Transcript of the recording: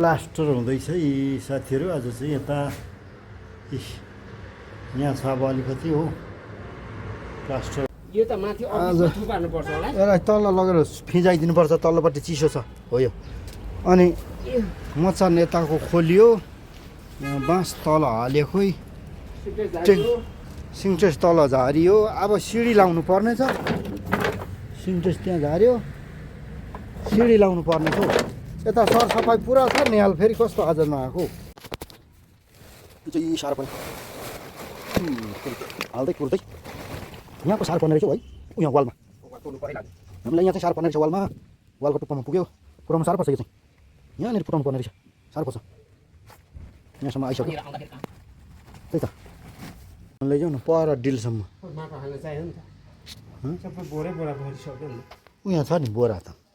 plaster हुँदैछ यी साथीहरू आज चाहिँ यता यहाँ छ अब अलिकति हो प्लास्टर यो त माथि अफिसमा थुपार्नु पर्छ होला यसलाई तल लगेर फिजाइदिनुपर्छ तल्लोपट्टि चिसो छ हो यो अनि मचान यताको खोलियो यहाँ बाँस तल हाल्यो खोइ सिन्टेक्स तल झारियो अब सिडी लाउनु पर्नेछ सिन्टेक्स त्यहाँ झार्यो सिडी लाउनु पर्ने छ यता सरसफाइ पुरा छ नेहाल फेरि कस्तो आज नआएको यो चाहिँ साह्रो पर्यो हाल्दै कुर्दै यहाँको साह्रो पर्ने रहेछ है यहाँ वालमा हामीलाई यहाँ चाहिँ साह्रो पर्ने रहेछ वालमा वालको टुप्पामा पुग्यो पुऱ्याउनु साह्रो पर्छ यो चाहिँ यहाँनिर पुऱ्याउनु पर्ने रहेछ साह्रो पर्छ यहाँसम्म आइसक्यो त्यही त लैजाउँ न पर डिलसम्म माटो हाल्न चाहियो नि त सबै बोरै बोरा भरिसक्यो नि यहाँ छ नि बोरा त